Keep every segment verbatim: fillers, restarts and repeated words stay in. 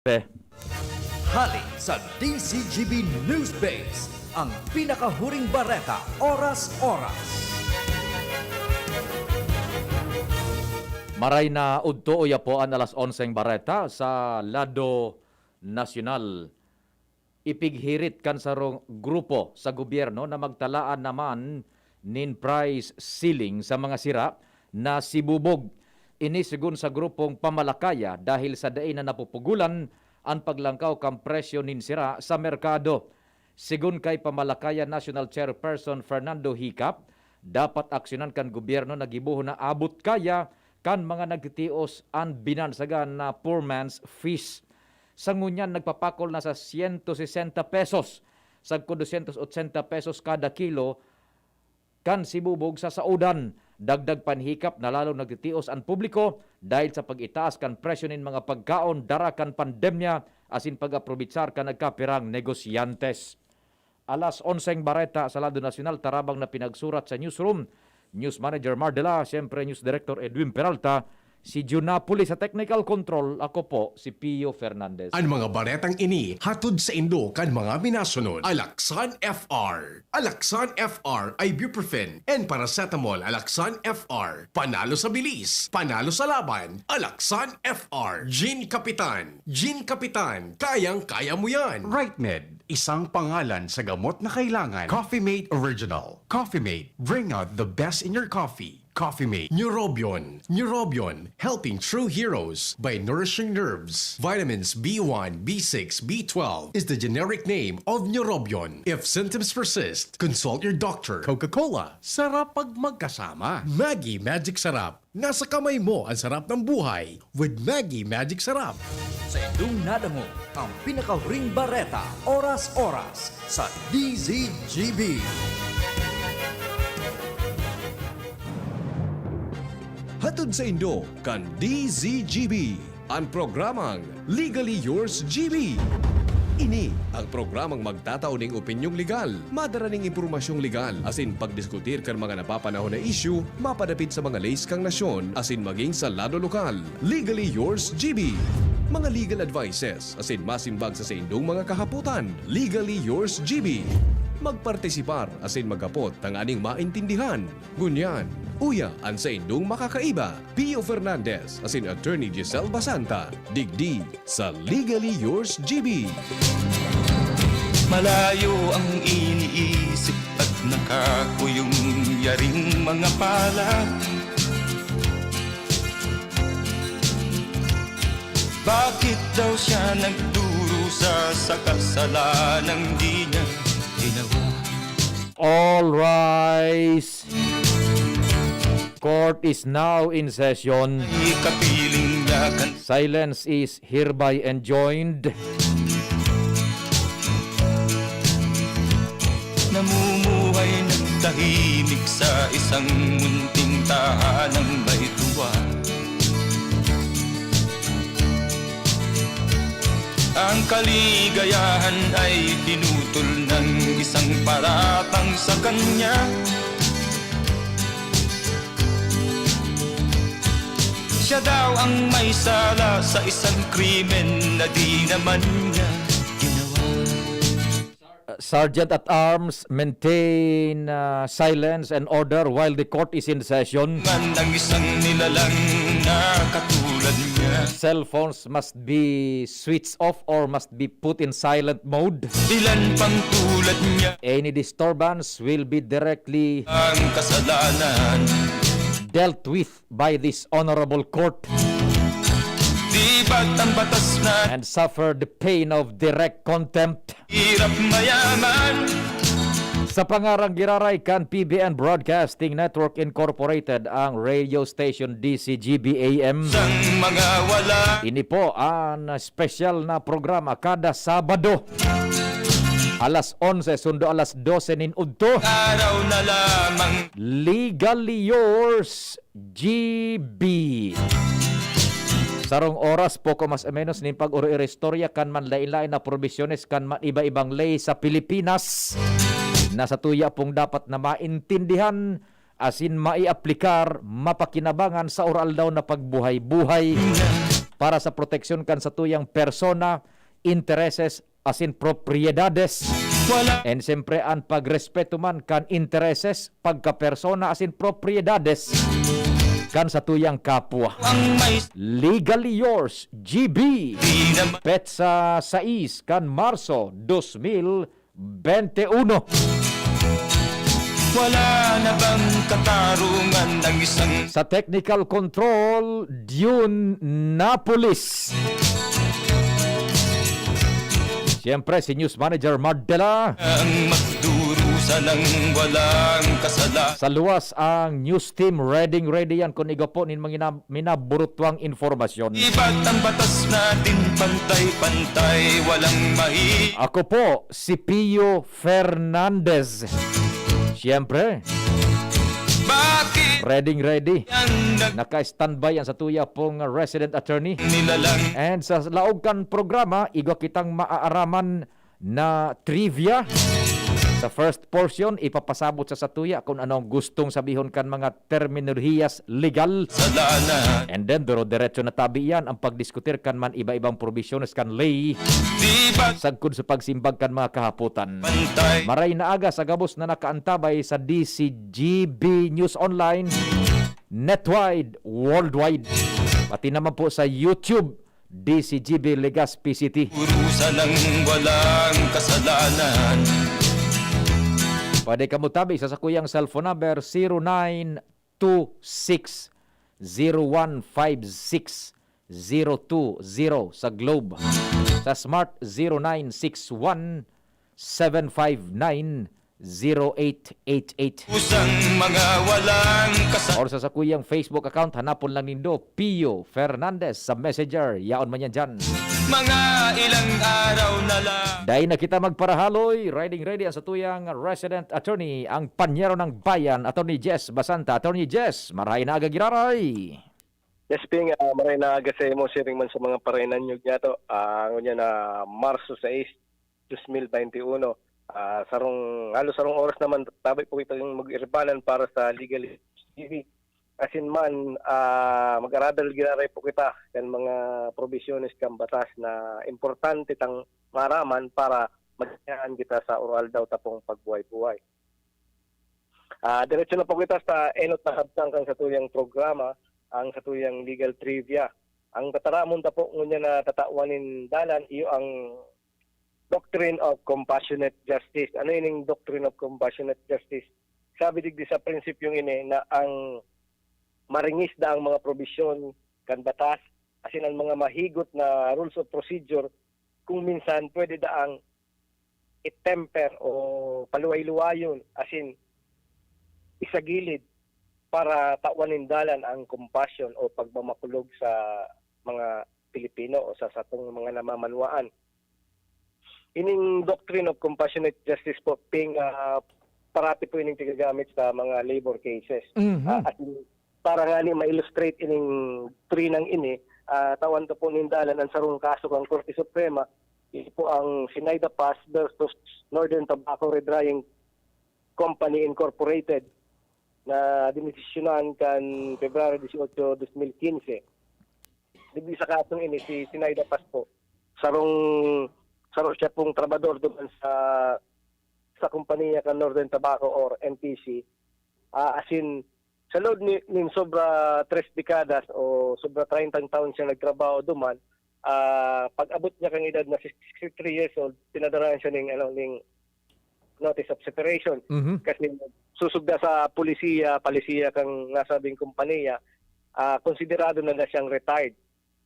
Hali sa D Z G B Newsbase, ang pinakahuring bareta, oras-oras. Maray na udto, uya po an alas onseng bareta sa lado nasyonal. Ipighirit kan sarong grupo sa gobyerno na magtalaan naman nin price ceiling sa mga sira na sibubog. Ini segun sa grupong Pamalakaya dahil sa dai na napupugulan an paglangkaw kan presyo nin sira sa merkado. Segun kay Pamalakaya National Chairperson Fernando Hicap, dapat aksyonan kan gobyerno na gibohon na abot kaya kan mga nagtitios an binansagan na poor man's fish. Sa ngunyan, nagpapakol na sa siyento sesenta pesos, sagkod dosyentos otsenta pesos kada kilo kan sibubog sa saodan. Dagdag pa ni Hicap na lalong nagtitios an publiko dahil sa pag-itaas kan presyo nin mga pagkaon dara kan pandemya asin pag-aprobitsar kan nagkapirang negosyantes. Alas onseng bareta sa lado nasyonal, tarabang na pinagsurat sa newsroom, News Manager Mardela, siyempre News Director Edwin Peralta, si Jun Napoli sa technical control, ako po si Pio Fernandez. An mga baretang ini hatod saindo kan mga minasunod: Alaxan F R. Alaxan F R, ibuprofen and paracetamol. Alaxan F R, panalo sa bilis, panalo sa laban. Alaxan F R, Gin Kapitan. Gin Kapitan, kayang-kaya mo yan. Right Med, isang pangalan sa gamot na kailangan. Coffee Mate Original. Coffee Mate, bring out the best in your coffee. Coffee Mate. Neurobion. Neurobion, helping true heroes by nourishing nerves. Vitamins B one, B six, B twelve is the generic name of Neurobion. If symptoms persist, consult your doctor. Coca-Cola, sarap pag magkasama. Maggi Magic Sarap. Nasa kamay mo ang sarap ng buhay with Maggi Magic Sarap. Sa indong nadangog, ang pinakahuring bareta, oras-oras, sa D Z G B. Hatod saindo kan D Z G B, an programang Legally Yours G B. Ini ang programang magtatao ning opinyong legal, madara ning impormasyong legal, asin pagdiskutir kan mga napapanahon na isyu mapadapit sa mga leis kan nasyon asin maging sa lado lokal. Legally Yours G B. Mga legal advices asin masimbag sa saindong mga kahapotan. Legally Yours G B. Magpartisipar asin maghapot tanganing maintindihan. Ngunyan, uya an saindong makakaiba, Pio Fernandez asin Attorney Giselle Basanta, digdi sa Legally Yours G B. Malayo ang iniisip at nakakuyong yaring mga pala. Bakit daw siya nagdurusa sa kasalanang di niya ginawa? All rise. Court is now in session. Ikapiling niya kan Silence is hereby enjoined. Namumuhay ng tahimik sa isang munting tahanang may tuwa. Ang kaligayahan ay pinutol ng isang paratang sa kanya. Siya daw ang may sala sa isang krimen na di naman niya ginawa. Sergeant at Arms, maintain, uh, silence and order while the court is in session. Man ang isang nilalang na katulad niya. Cell phones must be switched off or must be put in silent mode. Ilan pang tulad niya. Any disturbance will be directly ang kasalanan dealt with by this honorable court. Di ba't ang batas na and suffer the pain of direct contempt. Hirap mayaman. Sa pangarang giraray kan P B N Broadcasting Network Incorporated, ang radio station D C G B A M. Sang mga wala. Ini po ang special na programa kada Sabado, alas onse sundo alas dose nin udto. Araw na lamang. Legally Yours G B. Sarong oras, poko mas o menos, nin pag-oro-oro istorya kan manlain-lain na probisyones kan man iba-ibang ley sa Pilipinas na sa tuya pong dapat na maintindihan asin maiaplikar, mapakinabangan sa oro-aldaw na pagbuhay-buhay. para sa proteksyon kan satuyang persona, intereses, asin propiedades. Wala. And siyempre, an pagrespeto man kan intereses, pagkapersona, asin propiedades kan satuyang kapwa. Ang may Legally yours, G B. Di naman Petsa sais kan Marso dos mil bente uno. Wala na bang katarungan ng isang Sa technical control, Dion Napolis. Siyempre, si News Manager Mardela. Ang magdurusa ng walang kasala. Sa luwas ang news team, ready, ready yan. Kung igo po nin mga ina- minaburutwang impormasyon. Iba't ang batas natin pantay-pantay, walang mahi- Ako po, si Pio Fernandez. Siyempre, Bakit ready, ready. Yan nag- Naka-standby ang satuya pong resident attorney. Nilalang. And sa laog kan programa, igwa kitang maaaraman na trivia. Sa first portion, ipapasabot sa satuya kung ano ang gustong sabihon kan mga terminolohiyas legal. Salanan. And then, duro-diretso na tabi yan ang pagdiskutir kan man iba-ibang provisions kan ley. Di ba? Sagkod sa pagsimbag kan mga kahapotan. Pantay. Maray na aga sa gabos na nakaantabay sa D C G B News Online, netwide, worldwide. Pati naman po sa YouTube, D C G B Legazpi City. Urusan ng walang kasalanan. Pwede kamo tabi sa sakuyang cellphone number, zero nine two six, zero one five six, zero two zero sa Globe. Sa Smart, zero nine six one, seven five nine, zero eight eight eight. Usang mga walang kasa- Or sa sakuyang Facebook account, hanapon lang nindo, Pio Fernandez sa Messenger. Yaon man yan dyan. Mga ilang araw na lang. Dai na kita magparahaloy. Riding ready ang satuyang resident attorney, ang panyero ng bayan, Attorney Jess Basanta. Attorney Jess, marahay na aga giraray. Yes, Ping, ah, maray na aga sa imo, siring man sa mga parainanyog niya to. Ah, ngunyan na Marso sais, dos mil bente uno. Ah, sarong, halos sarong oras naman, tabi po kitang mag-iribanan para sa Legal T V. Asin man, ah, mag-aradal giraray po kita kan mga probisyones kan batas na importante tang maaraman para maganyan kita sa aroaldaw tapong pagbuhay-buhay. Ah, diretso na po kita sa enot na kabtang kan satuyang programa, ang satuyang legal trivia. Ang tataramon ta po ngunyan na tatawan nin dalan, iyo ang Doctrine of Compassionate Justice. Ano ining Doctrine of Compassionate Justice? Sabi digdi sa prinsipyong ini na ang maringis daang mga probisyon kan batas, asin ang mga mahigot na rules of procedure, kung minsan pwede daang i-temper o paluway-luwayon, asin isagilid para tawan nin dalan ang compassion o pagmamakulog sa mga Pilipino o sa satong mga namamanwaan. Ining Doctrine of Compassionate Justice po, Ping, ah, parati po ining tigagamit sa mga labor cases. Mhm. Ah, asin para ngani ma-illustrate ining trinang ini, ah, tawan ta po nin dalan ang sarong kaso kan Korte Suprema, ito po ang Sinayda Pass versus Northern Tobacco Redrying Company Incorporated na dinesisyonan kan February dieciocho, dos mil quince. Digdi sa kasong ini, si Sinayda Pass po, sarong, saro siya pong trabador duman sa, sa kompanya kan Northern Tobacco or N T C. Ah, asin, sa loob ni, nin sobra tres dekadas o sobra treyntang taon siya nagtrabaho duman, ah, pag-abot niya kan edad na sixty-three years old, pinadarahan siya ning, ano, ning notice of separation. Mhm. Kasi susugda sa polisiya, palisiya kan nasabing kompanya, ah, konsiderado na na siyang retired.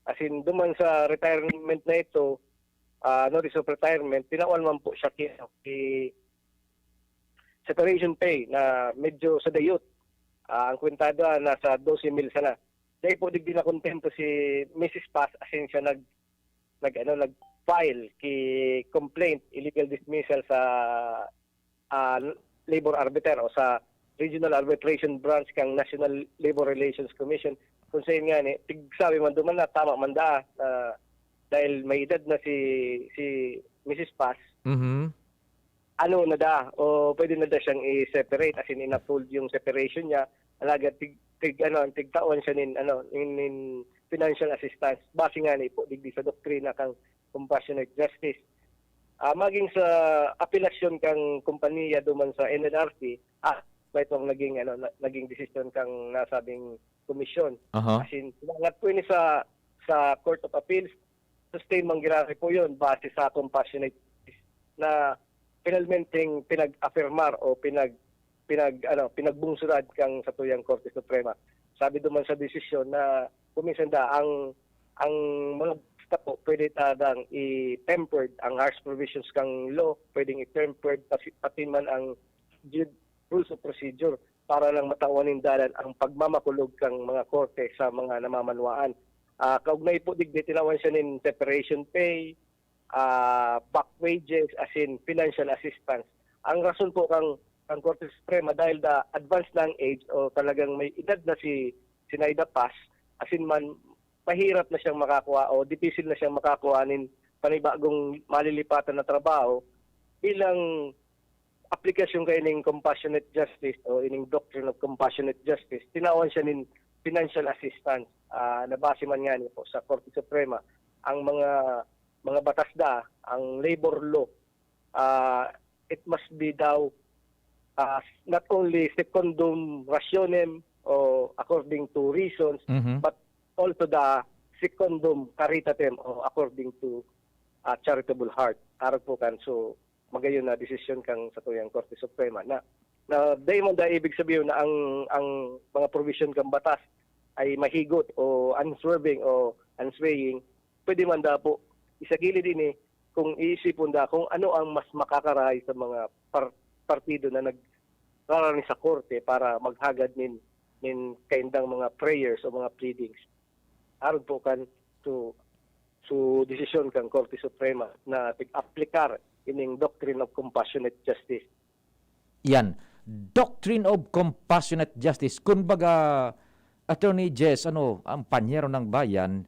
Asin, duman sa retirement na ito, ah, notice of retirement, tinawan man po siya ki, ki separation pay na medyo sa dayot. Ah, ang kwentado, ah, nasa doce mil sana. Dahil po, digdi na kontento si Missus Paz, asin siya nag, nag, ano, nag-file ki complaint, illegal dismissal sa, ah, labor arbiter o sa Regional Arbitration Branch kang National Labor Relations Commission. Kung sa ngani, tig-, sabi man duman na tama man daa, na dahil may edad na si, si Missus Paz, Mhm. ano na daa, o pwede na daa siyang i-separate, as in, in-uphold yung separation niya. Alagad tig-, tig-, ano, tigtawan siya nin, ano, nin, nin financial assistance. Base nga ni po digdi sa doktrina kang compassionate justice. Ah, maging sa apelasyon kang kompanya duman sa N L R C, ah, may itong naging, ano, na- naging desisyon kang nasabing komisyon. Aha. As in, sinangat po ini sa sa Court of Appeals, sustain man giraray po yun base sa compassionate justice na finalmenteng pinag-afirmar o pinag pinag ano, pinagbungsuran kang satuyang Korte Suprema. Sabi duman sa desisyon na kuminsan da ang ang mga basta po pwede tadang i-tempered ang harsh provisions kang law, pwedeng i-tempered pati, pati man ang jud- rules of procedure para lang matawan nin dalan ang pagmamakulog kang mga korte sa mga namamanwaan. Ah, kaugnay po digdi, tinawan siya nin separation pay, ah, back wages, as in financial assistance. Ang rason po kang kang Korte Suprema dahil da advanced na ang age o talagang may edad na si Sinaida Paz, as in man, mahirap na siyang makakuha o dipisil na siyang makakuha nin panibagong malilipatan na trabaho bilang aplikasyon kaining compassionate justice o ining doctrine of compassionate justice, tinawan siya nin financial assistance. Ah, nabase man nga niya po sa Korte Suprema, ang mga mga batas da, ang labor law, ah, it must be daw, ah, not only secundum rationem o according to reasons, Mhm. but also the secundum caritatem o according to, ah, charitable heart. Arog po kan, so, magayon na desisyon kang satuyang Korte Suprema na, na dai man da ibig sabihin na ang, ang mga provision kan batas ay mahigot o unswerving o unswaying. Pwede man da po isagilid ini kung iisipon da kung ano ang mas makakarahay sa mga par-, partido na nagrarani sa korte para maghagad nin, nin kaindang mga prayers o mga pleadings. Arog po kan, so, so desisyon kan Korte Suprema na tig-aplikar ining doctrine of compassionate justice. Yan, doctrine of compassionate justice. Kumbaga, Attorney Jess, ano, ang panyero ng bayan,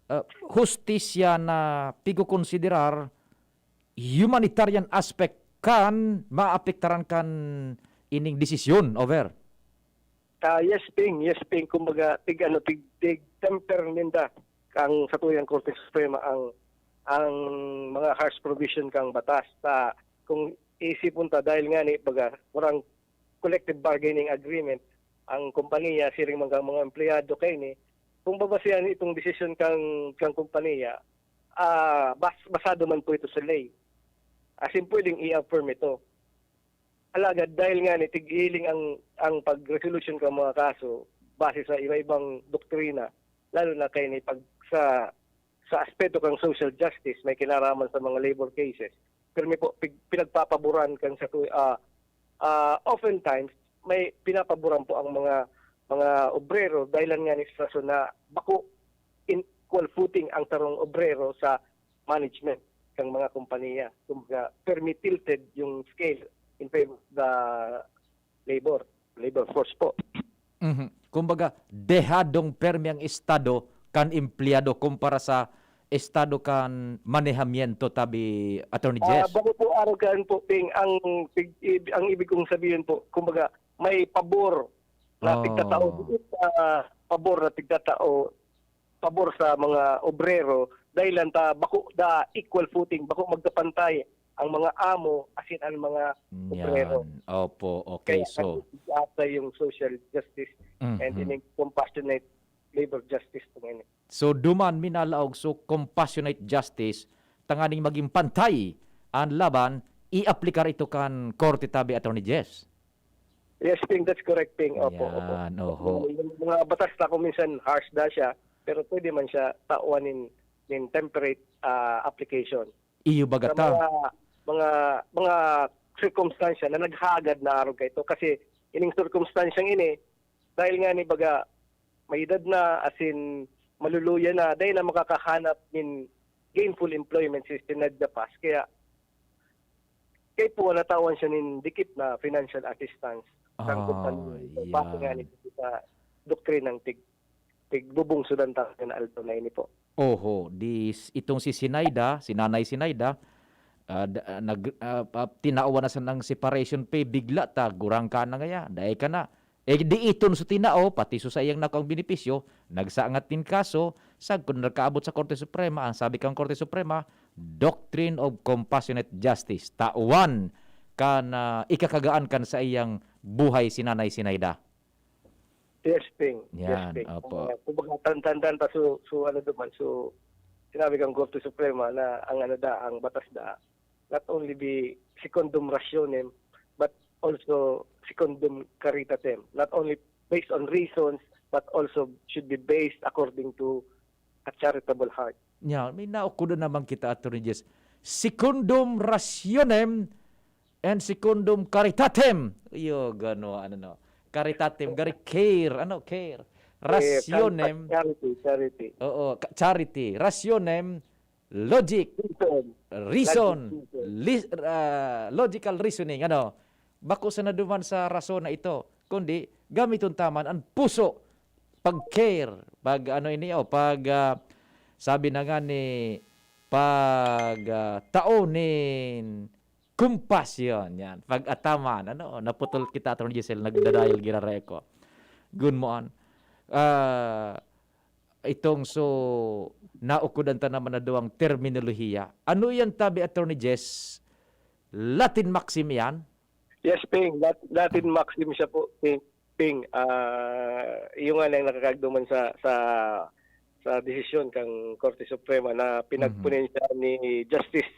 ah, hustisya na pigkokonsiderar, humanitarian aspect kan maapektaran kan ining desisyon, over. Ah, yes, Ping. Yes, Ping. Kumbaga, tig, ano, tig, tig temper ninda ang satuyang Korte Suprema ang, ang mga harsh provision kang batas. Ta, kung isipon ta, dahil nga ni, baga, kurang collective bargaining agreement, ang kompanya, siring man kang mga empleyado kay ni, kung babasehan itong desisyon kang, kang kompanya, ah, bas-, basado man po ito sa ley. As in, pwedeng i-affirm ito. Alagad dahil nga ni tig-iling ang, ang pag-resolution kan mga kaso base sa iba-ibang doktrina, lalo na kay ni pag sa, sa aspeto kan social justice, may kinaraman sa mga labor cases, pirmi po pig-, pinagpapaboran kan sa, ah, ah, oftentimes may pinapaboran po ang mga, mga obrero dahil nga ni sa rason na bako in equal footing ang sarong obrero sa management kan mga kompanya. Kumbaga, permi tilted yung scale in favor of the labor, labor force po. Mhm. Kumbaga, dehadong permi ang estado kan empleyado kumpara sa estado kan manehamiento, tabi, Attorney Ah, Jess. Bako po, arogan po, Ping, ang pig-, ib-, ang ibig kong sabihin po, kumbaga, may pabor na Oh. tigtatao, ah, pabor na tigtatao pabor sa mga obrero, dahil lang ta bako da equal footing, bako magkapantay ang mga amo asin ang mga obrero. Yan. Opo, okay. Kaya so, nag-aatay yung social justice Mhm. and ining compassionate labor justice po ngayon. So, duman minalaog, so, compassionate justice, tanganing maging pantay ang laban, i-aplikar ito kan korte tabi, Attorney Jess. Yes, Ping, that's correct, Ping. Opo, opo. Yan, oho. Yung mga batas na kung minsan harsh na siya, pero pwede man siya tawan nin, nin temperate, ah, application. Iyo baga Sa ta. mga, mga, mga sirkumstansya na naghagad na arog kaito. Kasi ining sirkumstansyang ini, dahil nga ni baga, may edad na, as in, maluluya na, dahil na makakahanap nin gainful employment si Sinad Dapas. Kaya, kaya po natawan siya nin dikit na financial assistance sa Ah, kumpanya. Base nga yan. Nito sa doktrinang tig-, tigbubungsudan tayo na aldaw na ini po. Oho, di s-, itong si Sinaida, si Nanay Sinaida, ah, d-, ah, nag-, ah, pa-, tinawan na sa ng separation pay, bigla ta, gurang ka na ngaya, dai ka na. Eh, di iton sa tinao, pati sa saiyang nakuang benepisyo, nagsangat nin kaso, sagkod na nagkaabot sa Korte Suprema, ang sabi kan Korte Suprema, doctrine of compassionate justice, tawan kan, ah, ikakagaan kan saiyang buhay si Nanay Sinaida. Yes, Ping. Yes, Yan, Ping. Opo. Ah, kumbaga, tan-, tan-, tan-, ta-, so, so, ano naman, so, sinabi kang Korte Suprema na ang ano da, ang batas da, not only be secundum rationem, but also secundum caritatem. Not only based on reasons, but also should be based according to a charitable heart. Nya, may naukod na naman kita, Attorney Jess. Secundum rationem and secundum caritatem. Iyo, gano, ano, no. Caritatem, gari care, ano, care. Rationem. Eh, charity, charity. Oo, ka-, charity. Rationem, logic. Reason. Reason. Logic, reason. Lis-, ah, logical reasoning, ano. Bako sana duman sa rason na ito, kundi gamiton ta man an puso, pag-care, pag ano ini, oh, pag, ah, sabi na nga ni, pag, ah, tao nin compassion, yan. Pag-ataman, ano, naputol kita, Attorney Giselle, nagdadayal ginareko. Gun mo an. Ah, itong so, naukudan ta naman na duwang terminolohiya. Ano yan, tabi, Attorney Jess? Latin maxim yan? Yes, Ping. Lat-, Latin maxim siya po, Ping. Ping, ah, iyo nga nang nakakagduman sa, sa, sa desisyon kang Korte Suprema na pinagpunin Mhm. siya ni Justice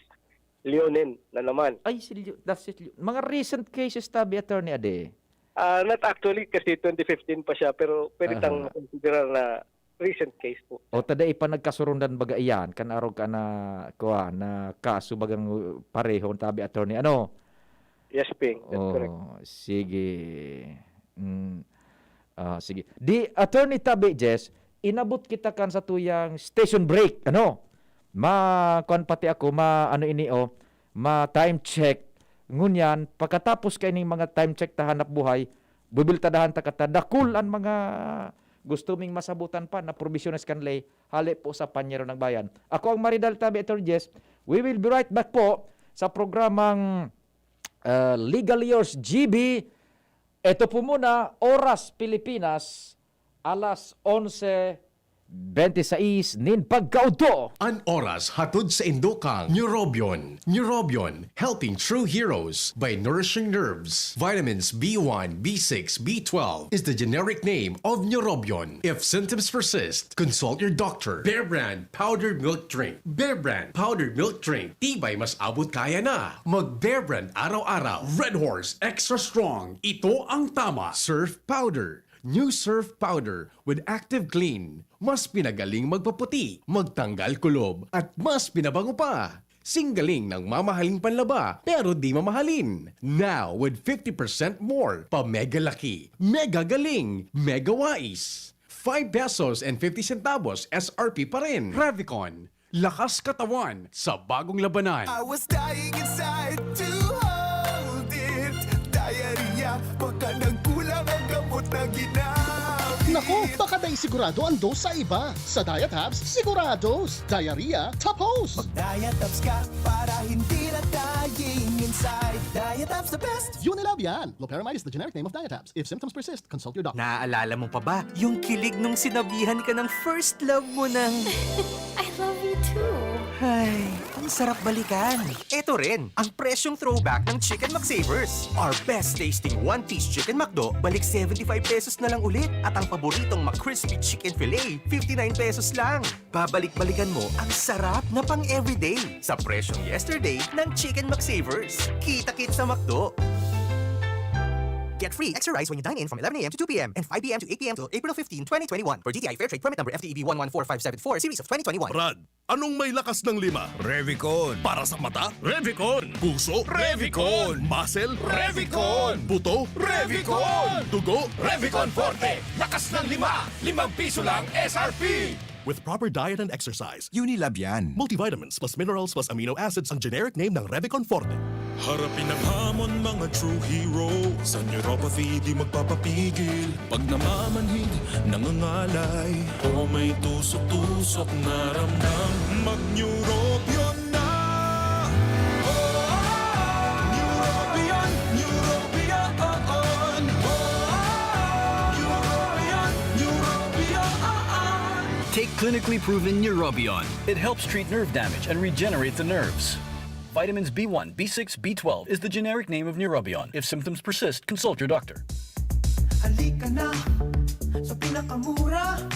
Leonen na naman. Ay, si Leo-, that's it, Leo-, mga recent cases, tabi, Attorney Ade. Ah, not actually, kasi twenty fifteen pa siya, pero pwede Aha. tang makonsiderar na recent case po. O, tada ipa nagkasurundan baga iyan, kan arog ka na, kuwan, na kaso bagang, uh, pareho, tabi, Attorney, ano? Yes, Ping. That's Oh, correct. Sige. Mm. Ah, sige. Di, Attorney Tabi, Jess, inabot kita kan satuyang station break, ano? Ma-, kuwan pati ako, ma-, ano ini, oh, ma-time check. Ngunyan, pagkatapos kaining mga time check ta hanap buhay, bubiltadahan ta kata, dakul an mga gusto ming masabutan pa na probisyones kan ley, hale po sa Panyero ng Bayan. Ako ang Maridal Tabi, Attorney Jess. We will be right back po sa programang, uh, Legal Yours, G B. Ito po muna, Oras Pilipinas, alas onse bente sais nin pagkaudto. An oras hatod saindo kan Neurobion. Neurobion, helping true heroes by nourishing nerves. Vitamins B one, B six, B twelve is the generic name of Neurobion. If symptoms persist, consult your doctor. Bear Brand powdered milk drink. Bear Brand powdered milk drink. Tibay mas abot kaya na. Mag Bear Brand araw-araw. Red Horse Extra Strong. Ito ang tama. Surf Powder. New Surf Powder with Active Clean. Mas pinagaling magpaputi, magtanggal kulob, at mas pinabango pa. Singgaling ng mamahaling panlaba, pero di mamahalin. Now with fifty percent more pa mega laki, mega galing, mega wais. Five pesos and fifty centavos S R P pa rin. Revicon, lakas katawan sa bagong labanan. I was dying inside to hold it. Diarrhea, baka nagkulang ang gamot na ginamit. Naku, baka dai sigurado ang dose sa iba. Sa Diatabs, sigurados. Diarrhea, tapos. Mag-Diatabs ka para hindi na dying inside. Diatabs the best. Unilab yan. Loperamide is the generic name of Diatabs. If symptoms persist, consult your doctor. Naaalala mo pa ba yung kilig nung sinabihan ka ng first love mo ng I love you too. Ay, ang sarap balikan. Eto rin, ang presyong throwback ng Chicken McSavers. Our best tasting one-piece Chicken McDo, balik seventy-five pesos na lang ulit. At ang paboritong McCrispy Chicken Fillet, fifty-nine pesos lang. Babalik-balikan mo ang sarap na pang-everyday sa presyong yesterday ng Chicken McSavers. Kita-kits sa McDo! Get free extra rice when you dine in from eleven a m to two p m and five p m to eight p m till April fifteen, twenty twenty-one. For D T I Fair Trade Permit Number F T E B one one four five seven four, Series of twenty twenty-one. Brad, anong may lakas ng lima? Revicon. Para sa mata? Revicon. Puso? Revicon. Muscle? Revicon. Buto? Revicon. Dugo? Revicon Forte. Lakas ng lima. Limang piso lang S R P. With proper diet and exercise. Unilab yan. Multivitamins plus minerals plus amino acids ang generic name ng Revicon Forte. Harapin ang hamon, mga true hero. Sa neuropathy, di magpapapigil. Pag namamanhid, nangangalay. O may tusok-tusok na ramdam. Mag-Neurobion na! Neurobion, Neurobion, oo. Clinically proven Neurobion. It helps treat nerve damage and regenerate the nerves. Vitamins B one, B six, B twelve is the generic name of Neurobion. If symptoms persist, consult your doctor. Halika na sa pinakamura.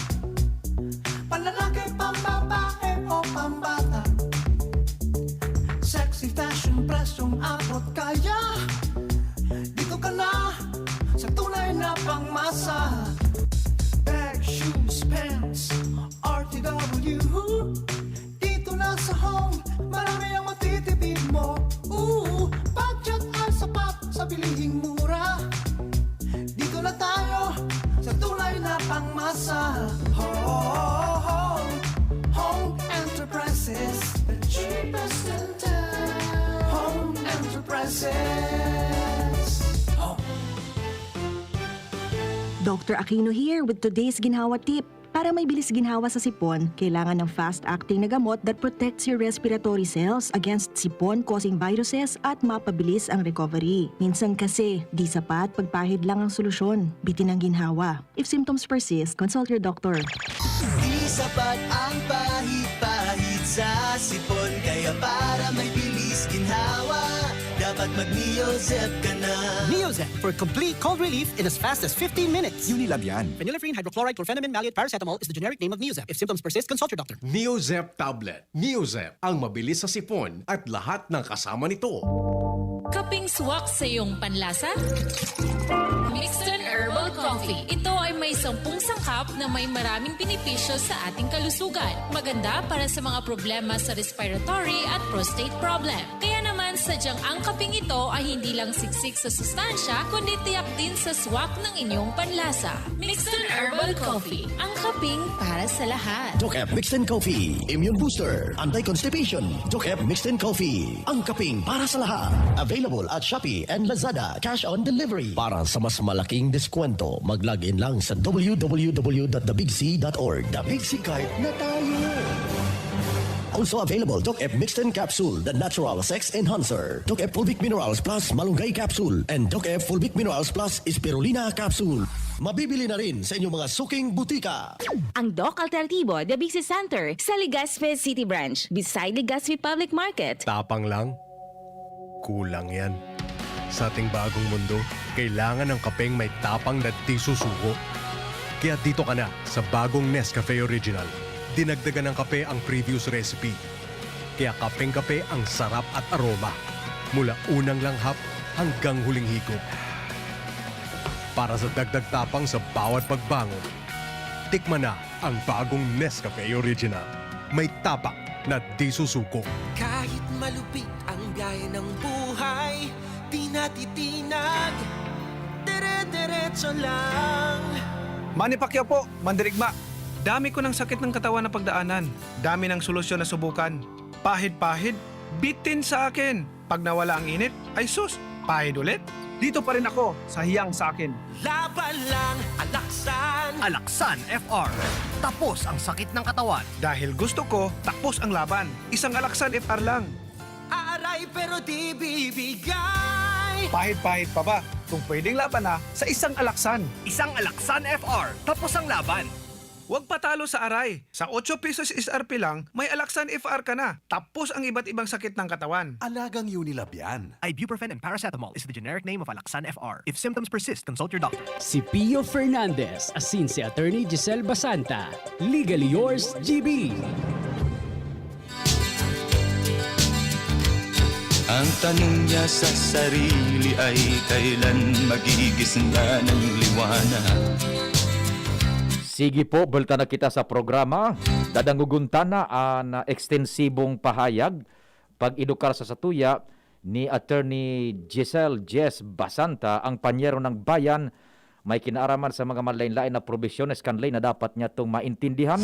Panlalaki, pambabae o pambata. Sexy fashion, presyong abot kaya. Dito ka na sa tunay na pangmasa. Bag, shoes, pants, R T W. Dito na sa Home, marami ang matitipid mo. Ooh, budget ay sapat sa bilihing mura. Dito na tayo sa tunay na pangmasa. Home, Home Enterprises, the cheapest in town. Home Enterprises. Home. Doctor Aquino here with today's ginhawa tip. Para may bilis ginhawa sa sipon, kailangan ng fast-acting na gamot that protects your respiratory cells against sipon-causing viruses at mapabilis ang recovery. Minsan kasi, di sapat pagpahid lang ang solusyon. Bitin ang ginhawa. If symptoms persist, consult your doctor. Di sapat ang pahid-pahid sa sipon, kaya para may bilis ginhawa, dapat mag-Neozep ka na. Neozep for complete cold relief in as fast as fifteen minutes. Unilab yan. Phenylephrine hydrochloride chlorphenamine maleate paracetamol is the generic name of Neozep. If symptoms persist, consult your doctor. Neozep tablet. Neozep, ang mabilis sa sipon at lahat ng kasama nito. Kaping swak sa iyong panlasa? Mixton Herbal Coffee. Ito ay may sampung sangkap na may maraming benepisyo sa ating kalusugan. Maganda para sa mga problema sa respiratory at prostate problem. Kaya naman, sadyang ang kaping ito ay hindi lang siksik sa sustansya, kundi tiyak din sa swak ng inyong panlasa. Mixton Herbal Coffee, ang kaping para sa lahat. Doc F Mixed in Coffee, Immune Booster, Anti-Constipation. Doc F Mixed in Coffee, ang kaping para sa lahat. Available at Shopee and Lazada, cash on delivery. Para sa mas malaking deskwento, mag-log in lang sa w w w dot the big c dot org. The Big C Card na tayo! Also available, Doc F Mixed in Capsule, the natural sex enhancer. Doc F Fulvic Minerals Plus Malunggay Capsule, and Doc F Fulvic Minerals Plus Spirulina Capsule. Mabibili na rin sa inyong mga suking butika. Ang Doc Alternativo, The Big C Center, sa Legazpi City Branch, beside Legazpi Public Market. Tapang lang? Kulang yan. Sa ating bagong mundo, kailangan ng kapeng may tapang na di susuko. Kaya dito ka na sa bagong Nescafe Original. Dinagdagan ng kape ang previous recipe. Kaya kapeng-kape ang sarap at aroma. Mula unang langhap hanggang huling higop. Para sa dagdag tapang sa bawat pagbangon, tikman na ang bagong Nescafe Original. May tapang na di susuko. Kahit malupit ang biyahe ng buhay, di natitinag, dire-diretso lang. Manny Pacquiao po, mandirigma. Dami ko ng sakit ng katawan na pagdaanan. Dami ng solusyon na subukan. Pahid-pahid, bitin sa akin. Pag nawala ang init, ay sus, pahid ulit. Dito pa rin ako sa hiyang sa akin. Laban lang, Alaksan. Alaksan F R. Tapos ang sakit ng katawan. Dahil gusto ko, tapos ang laban. Isang Alaksan F R lang. Aaray pero di bibigay. Pahid-pahid pa ba? Kung pwedeng laban na sa isang Alaksan. Isang Alaksan F R. Tapos ang laban. Huwag patalo sa aray. Sa otso pesos S R P lang, may Alaksan F R ka na. Tapos ang iba't ibang sakit ng katawan. Alagang Unilab yan. Ibuprofen and paracetamol is the generic name of Alaksan F R. If symptoms persist, consult your doctor. Si Pio Fernandez, asin si Attorney Giselle Basanta. Legally yours, G B. Ang tanong niya sa sarili ay kailan magigising na ng liwanag. Sige po, bulta na kita sa programa. Dadangogon ta na an ekstensibong pahayag, pag-edukar sa satuya, ni Attorney Giselle Jess Basanta, ang panyero ng bayan, may kinaaraman sa mga manlain-lain na probisyones kan ley na dapat niya itong maintindihan,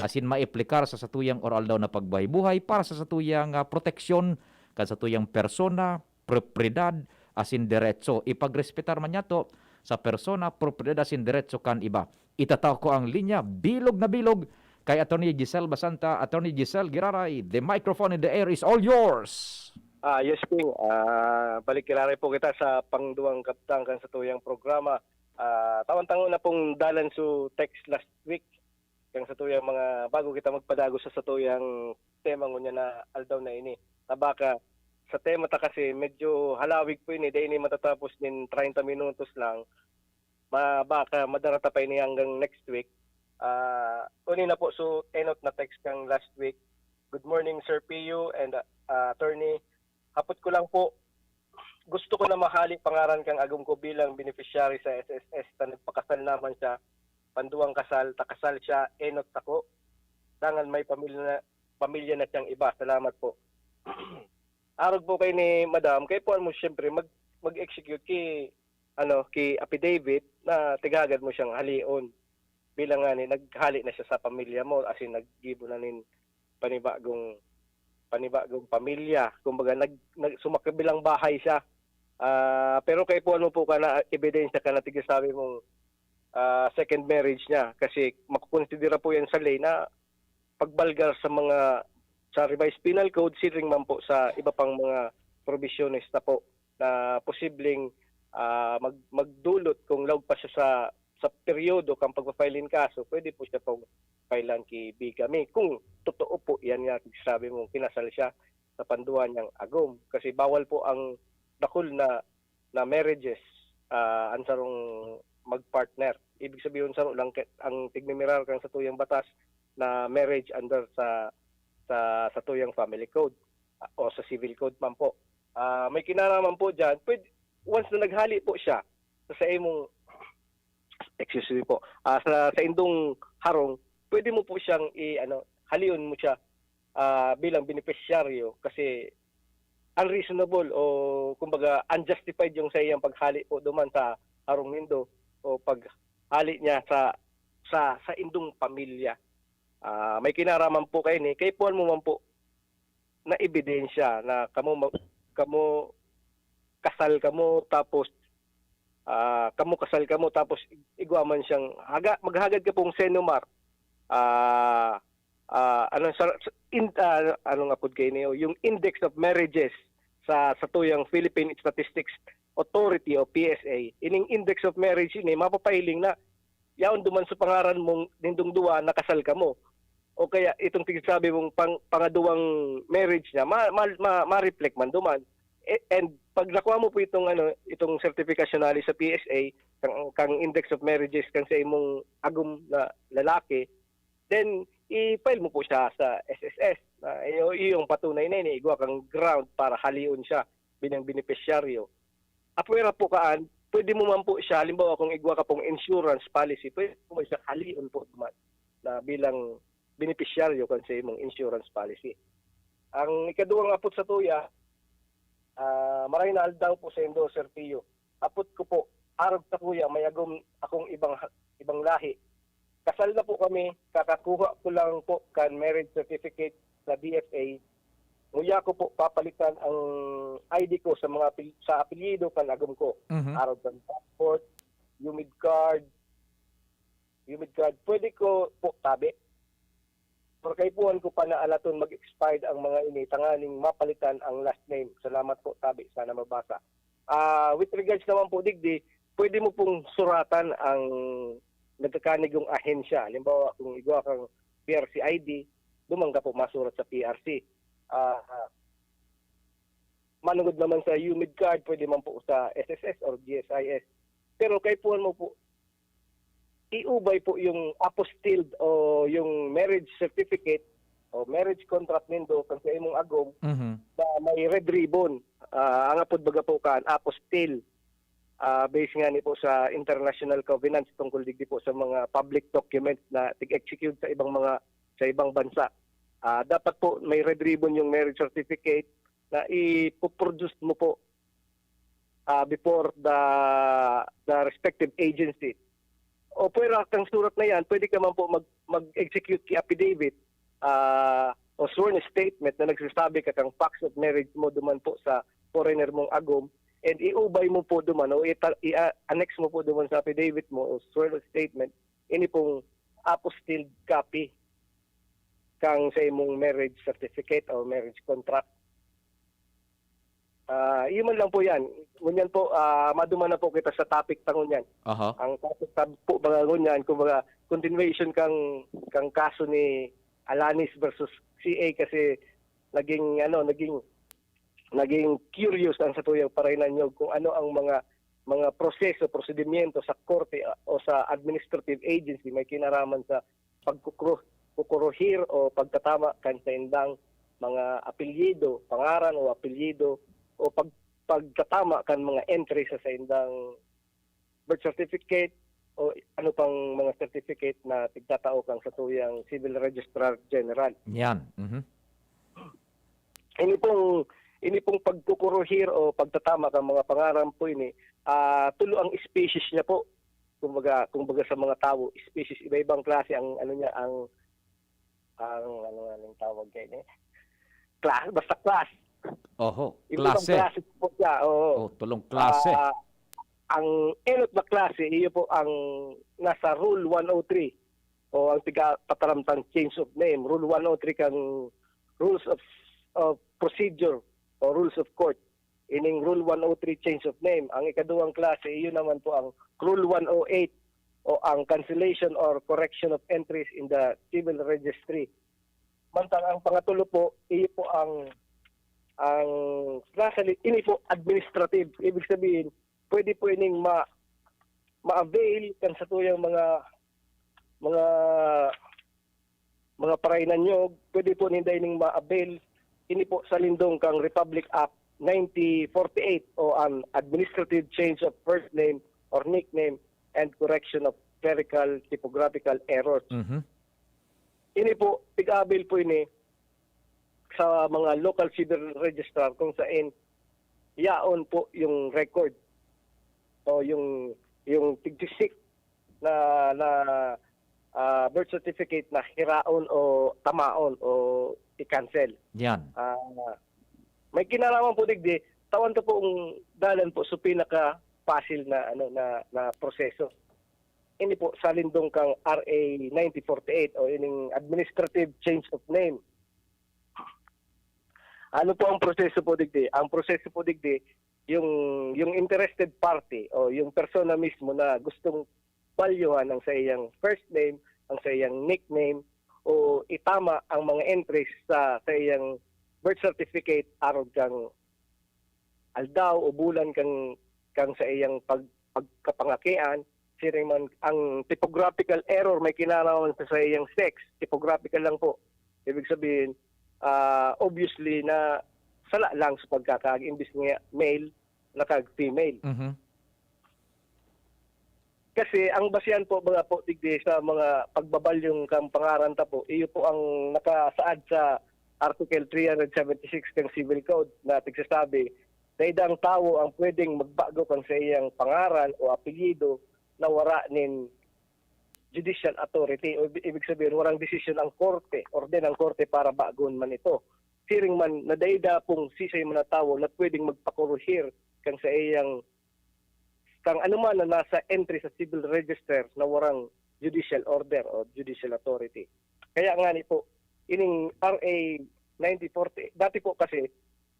asin maiplikar sa satuyang aroaldaw na pagbuhay-buhay para sa satuyang ah, proteksyon kan satuyang persona, propriedad, asin derecho. Ipagrespetar man niya to sa persona, propriedad, asin derecho kan iba. Itatao ko ang linya, bilog na bilog, kay Attorney Giselle Basanta. Attorney Giselle Giraray, the microphone in the air is all yours! Ah, yes, Ping. Ah, balik giraray po kita sa pangduwang kabtang kan satuyang programa. Ah, tawan ta ngona pong dalan su text last week. kang satuyang mga, bago kita magpadagos sa satuyang tema ngunyan na aldaw na ini. Na baka sa tema ta kasi medyo halawig po ini, dai ini matatapos nin treinta minutos lang. Ma, baka madara ta pa ini hanggang next week. Ah, uni na po, so, enot na text kang last week. "Good morning, Sir Pio and, ah, attorney. Hapot ko lang po, gusto ko na mahali pangaran kang agom ko bilang beneficiary sa S S S ta nagpakasal naman siya. Panduwang kasal, ta kasal siya, enot sako. Dangan may pamilya na, pamilya na siyang iba. Salamat po." Arog po kay ni Madam, kay puan mo siyempre mag, mag-execute ki, ano, ki affidavit na tighagad mo siyang halion. Bilang ngani, naghali na siya sa pamilya mo, as in, naggibo na nin panibagong, panibagong pamilya. Kumbaga, nag, nag, sumakabilang bahay siya. Ah, pero kay puan mo po ka na ebidensya ka na tigsasabi mong, ah, second marriage niya. Kasi makukonsidera po yan sa ley na pagbalgar sa mga, sa Revised Penal Code, siring man po sa iba pang mga probisyones na po na posibleng, ah, mag-, magdulot kung laog pa siya sa, sa peryodo kan pagpa-file nin kaso, pwede po siya pong file-an ki bigamy. Kung totoo po yan nga sabi mo, kinasal siya sa panduwa niyang agom. Kasi bawal po ang dakul na, na marriages, ah, ang sarong mag-partner. Ibig sabihin, saro lang ki-, ang tigmimirar kan satuyang batas na marriage under sa, sa satuyang family code, ah, o sa civil code man po. Ah, may kinaraman po diyan. Pwede, once na naghali po siya sa, sa imong, excuse me po, ah, sa, sa indong harong, pwede mo po siyang i-, ano, halion mo siya, ah, bilang benepisyaryo kasi unreasonable o kumbaga unjustified yung sa iyang paghali po duman sa harong nindo o paghali niya sa, sa, sa indong pamilya. Ah, may kinaraman po kayo ni, kay puan mo man po na ebidensya na kamo ma-, kamo kasal kamo tapos, ah, kamo kasal kamo tapos igwa man siyang haga-, maghagad ka pong CENOMAR. Ah, ah, ano sa, sa in, ah, anong apod kayo niyo? Yung Index of Marriages sa, sa tuyang Philippine Statistics Authority o P S A. Ining Index of Marriage ini, mapapahiling na yaon duman sa pangaran mong nindong duwa nakasal kamo. O kaya itong tigsabi mong pang-, pangaduwang marriage niya, ma-, ma-, ma-, ma-reflect man duman. E-, and pag nakuha mo po itong, ano, itong sertifikasyon na sa P S A, kang, kang index of marriages, kang sa imong agom na lalaki, then i-file mo po siya sa S S S. Na iyo, iyong patunay na ini, igwa kang ground para halion siya bilang benepisyaryo. Apwera po kaan, pwede mo man po siya, halimbawa kung igwa ka pong insurance policy, pwede mo siya halion po duman na bilang benepisyaryo kan sa imong insurance policy. Ang ikaduwang apod sa tuya, ah, maray na aldaw po sa indo, Sir Pio. Apod ko po, arog sa kuya, may agom akong ibang, ibang lahi. Kasal na po kami, kakakuha ko lang po kan marriage certificate sa D F A. Nguya ko po papalitan ang I D ko sa mga apel-, sa apelyido kan agom ko. Mhm. Arog kan passport, UMID card, UMID card. Pwede ko po tabi. Pero kaipuhan ko pa na alaton mag-expired ang mga ini tanganing mapalitan ang last name. Salamat po, tabi. Sana mabasa. Ah, with regards naman po digdi, pwede mo pong suratan ang nagkakanigong ahensya. Halimbawa, kung igwa kang P R C I D, duman ka po masurat sa P R C. Ah, manungod naman sa UMID card, pwede man po sa S S S or G S I S. Pero kaipuhan mo po, iubay po yung apostilled o yung marriage certificate o marriage contract nindo kan sa imong agom Mhm. na may red ribbon. Ah, ang apod baga po kan apostille. Ah, base nga ni po sa international covenants tungkol digdi po sa mga public documents na tig-execute sa ibang mga, sa ibang bansa. Ah, dapat po may red ribbon yung marriage certificate na ipoproduce mo po, ah, before the, the respective agency. O pwera kang surat na yan, pwede ka man po mag, mag-execute ki affidavit, ah, o sworn statement na nagsasabi ka kang facts of marriage mo duman po sa foreigner mong agom, and iubay mo po duman o ita-, i-annex mo po duman sa affidavit mo o sworn statement, ini pong apostilled copy kang sa imong marriage certificate o marriage contract. Ah, iyo man lang po yan. Ngunyan po, ah, maduman na po kita sa topic ta ngunyan. Aha. Ang topic ta po, baga ngunyan, kumbaga, continuation kang, kang kaso ni Alanis versus C A kasi naging, ano, naging, naging curious ang satuyang parainanyog kung ano ang mga, mga proseso, prosedimyento sa korte, ah, o sa administrative agency may kinaraman sa pagkukru-, kukuruhir o pagtatama kan saindang mga apelyido, pangaran o apelyido, o pag-, pagtatama kan mga entry sa saindang birth certificate o ano pang mga certificate na tigtatao kan satuyang Civil Registrar General. Yan. Mhm. Ini pong, ini pong pagkukuruhir o pagtatama kan mga pangaran po ini, ah, tulo ang species niya po. Kumbaga, kumbaga sa mga tawo, species, iba-ibang klase ang ano niya, ang, ang ano nga nang tawag kaini? Class, basta class. Oho. Iba-ibang Klase. klase po siya, oo. Oh, tulong klase. Ah, ang enot na klase, iyo po ang nasa Rule one oh three o ang tiga pataramtang change of name, Rule one oh three kang Rules of, of Procedure o Rules of Court. Ining Rule one oh three, change of name. Ang ikaduwang klase, iyo naman po ang Rule one oh eight o ang cancellation or correction of entries in the civil registry. Mantang ang pangatulo po, iyo po ang, ang nasa li-, ini po administrative. Ibig sabihin, pwede po ining ma ma-avail kan satuyang mga, mga, mga parainanyog, pwede po ninda ining ma-avail. Ini po sa lindong kang Republic Act ninety forty-eight o ang Administrative Change of First Name or Nickname and Correction of Clerical Typographical Errors. Mhm. Ini po, tig-avail po ini sa mga local civil registrar kung saan yaon po yung record o yung, yung tigtisik na, na, ah, birth certificate na hiraon o tamaon o i-cancel. Yan. Ah, may kinalaman po digdi, tawan to pong dalan po sa pinaka-facile na, ano, na, na proseso. Ini po sa lindong kang R A ninety forty-eight o ining administrative change of name. Ano po ang proseso po digdi? Ang proseso po digdi, yung, yung interested party o yung persona mismo na gustong balyuhan ang sa iyang first name, ang sa iyang nickname, o itama ang mga entries sa, sa iyang birth certificate arog kang aldaw o bulan kang, kang sa iyang pag-, pagkapangakian, siring man ang typographical error may kinalaman sa, sa iyang sex, typographical lang po. Ibig sabihin, ah, obviously na sala lang sa pagkakaag, imbis nga male, nakag female. Mhm. Kasi ang basihan po, mga po, digdi sa mga pagbabalyong kang pangaran ta po, iyo po ang nakasaad sa Article three hundred seventy-six kang Civil Code na tigsasabi, "Dai daang tawo ang pwedeng magbago kan sa iyang pangaran o apelyido na wara nin judicial authority." O ibi-, ibig sabihin, warang desisyon ang korte, orden ang korte para bagon man ito. Siring man na dai da pong sisay man na tawo na pwedeng magpakuruhir kan sa iyang, kang anuman na nasa entry sa civil register na warang judicial order o judicial authority. Kaya nga ni po, ining R A ninety forty, dati po kasi,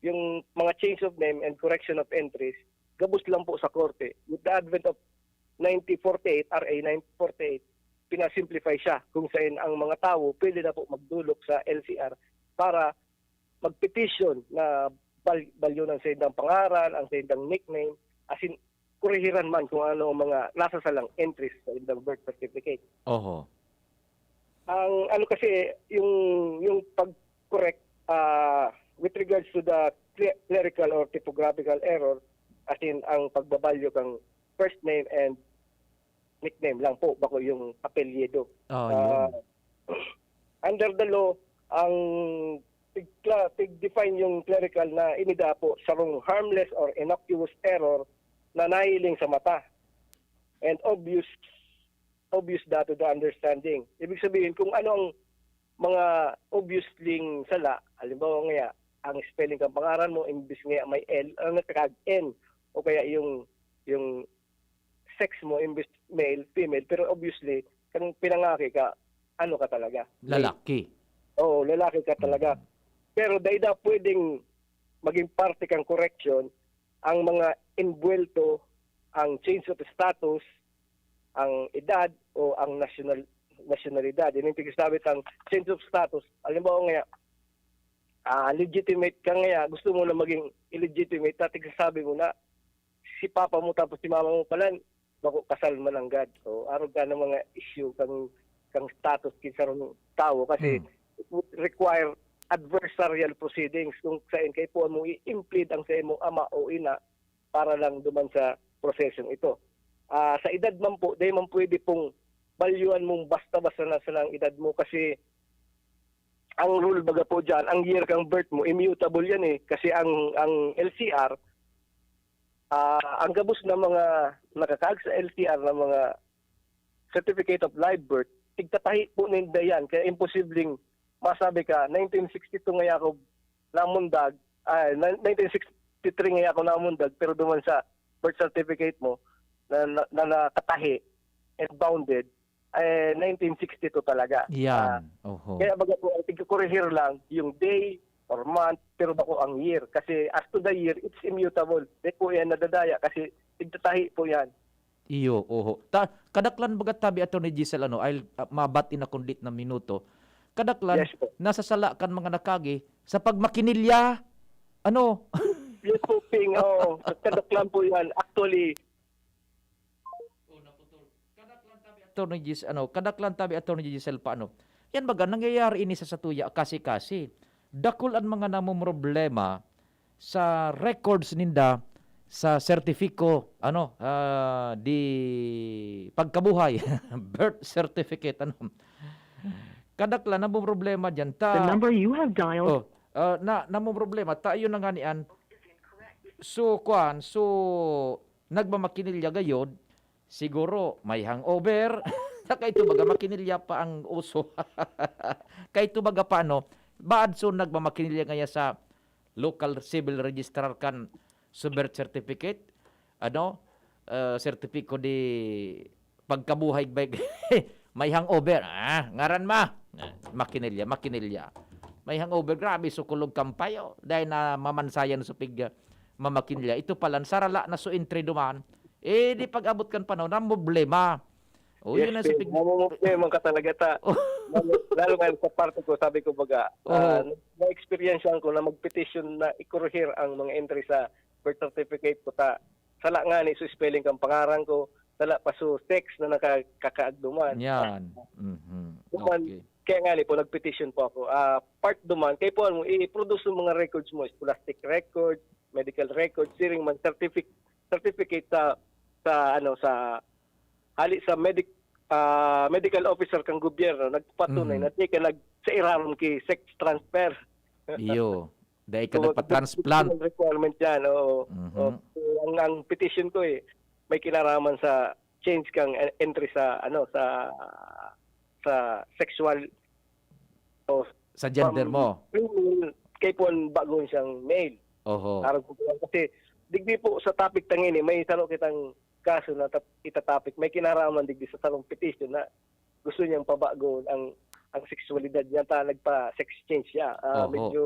yung mga change of name and correction of entries, gabos lang po sa korte. With the advent of ninety forty-eight, R A ninety forty-eight, pinasimplify siya kung saan ang mga tawo pwede na po magdulok sa L C R para magpetition na bal-, balyunan sa indang pangaran, ang sa indang nickname, asin kurihiran man kung ano ang mga nasa salang entries sa indang birth certificate. Oho. Ang ano kasi, yung, yung pag-correct, ah, with regards to the cle-, clerical or typographical error, as in ang pagbabalyo kang first name and nickname lang po, bako yung apelyido. Ah, Ah, yun. Under the law, ang tig-, cla-, tig-define yung clerical na inida po sarong harmless or innocuous error na nahiling sa mata and obvious, obvious that to the understanding. Ibig sabihin, kung ano ang mga obviously sala, halimbawa nga, ang spelling kang pangaran mo, imbis nga may L, ang nagkakag N, o kaya yung, yung sex mo, imbis male, female, pero obviously, kung pinangaki ka, ano ka talaga? Lalaki. Oo, lalaki ka talaga. Pero dai da pwedeng maging parte kang correction ang mga envuelto, ang change of status, ang edad o ang national nasyonalidad. Yan yung tigsasabi ang change of status. Halimbawa nga, ah, legitimate ka nga, gusto mo na maging illegitimate, ta tigsasabi mo na si papa mo tapos si mama mo pala, bako kasal man nanggad. So, arog ka ng mga issue kang, kang status kin sarong tawo kasi Hmm. it would require adversarial proceedings kung saan kaipuhan mo i-implead ang sa imong ama o ina para lang duman sa prosesong ito. Ah, sa edad man po, di man pwede pong balyuan mong basta-basta na sana ang edad mo kasi ang rule baga po dyan, ang year kang birth mo, immutable yan eh. Kasi ang, ang L C R, ah, ang gabos na mga nakakaag sa L C R na mga certificate of live birth, tigtatahi po ninda yan. Kaya imposibleng masabi ka, nineteen sixty-two nga ako namundag, ah, na- nineteen sixty-three nga ako namundag, pero duman sa birth certificate mo na, na, na nakatahi and bounded, eh, nineteen sixty-two talaga. Ah, Yan. Oho. kaya baga po, ang tigkukurihir lang, yung day or month, pero bako ang year. Kasi as to the year, it's immutable. Di po yan nadadaya kasi tigtatahi po yan. Iyo, oho. Ta kadaklan baga tabi, Attorney Giselle, ano, ay, ah, mabati na kundit na minuto. Kadaklan, Yes po. nasasala kan mga nakagi sa pagmakinilya. Ano? Yes po, Ping. Oo, kadaklan po yan. Actually, Attorney Gis, ano, kadaklan tabi, Attorney Giselle, pa, ano. Yan baga, nangyayari ini sa satuya, kasi-kasi. Dakul an mga namomroblema sa records ninda sa sertifiko, ano, ah, di pagkabuhay, birth certificate, ano. Kadaklan namomroblema diyan ta. The number you have dialed Oh, ah, na namomroblema ta, ayun na nga niyan. So, kuan, so, nagmamakinilya gayod, siguro may hangover. Saka ito baga makinilya pa ang uso. Kaya ito baga pa, ano, baad so nagmamakinilya ngaya sa local civil registrar kan sa birth certificate, ano, ah, sertipiko di pagkabuhay, may, may hangover. Ah, ngaran ma. Ah, makinilya, makinilya. May hangover, grabe, sukulog kampayo. Dahil na mamansayan sa pig, ah, mamakinilya. Ito pala, sarala na so entry duman. Eh, di pag-abot kan panahon, ang problema. O, yun ang sa Ping, pig... namumukli man ka talaga ta. Oh. Lalo, lalo nga sa parte ko, sabi ko baga, Oo. ah, na-experience ko na mag-petition na ikuruhir ang mga entry sa birth certificate ko ta. Sala nga ni so spelling kang pangaran ko, sala pa so sex na nakakaagduman. Yan. Mhm. Duman, Okay. Kaya nga ni po, nag-petition po ako. Ah, part duman, kaya po, ano, i-produce yung mga records mo, scholastic record, medical record, siring man certificate, certificate sa, sa, ano, sa, hali sa medic, ah, medical officer kang gobyerno, nagpatunay Mhm. na di ka nag, sa irarom ki sex transfer. Iyo. Dahil ka So, nagpa-transplant. Requirement yan, oo. Mhm. Oo. So, ang, ang petition ko eh, may kinaraman sa change kang en- entry sa, ano, sa sa sexual o Sa gender from mo. Female, kay puan bago siyang male. Oho. Arog ko po yan. Kasi digdi po sa topic tang ini, may saro kitang kaso na tap- itatopic. May kinaraman digdi sa sarong petition na gusto niyang pabago ang ang sexualidad niya ta nagpa sex change siya. Ah, Oho. medyo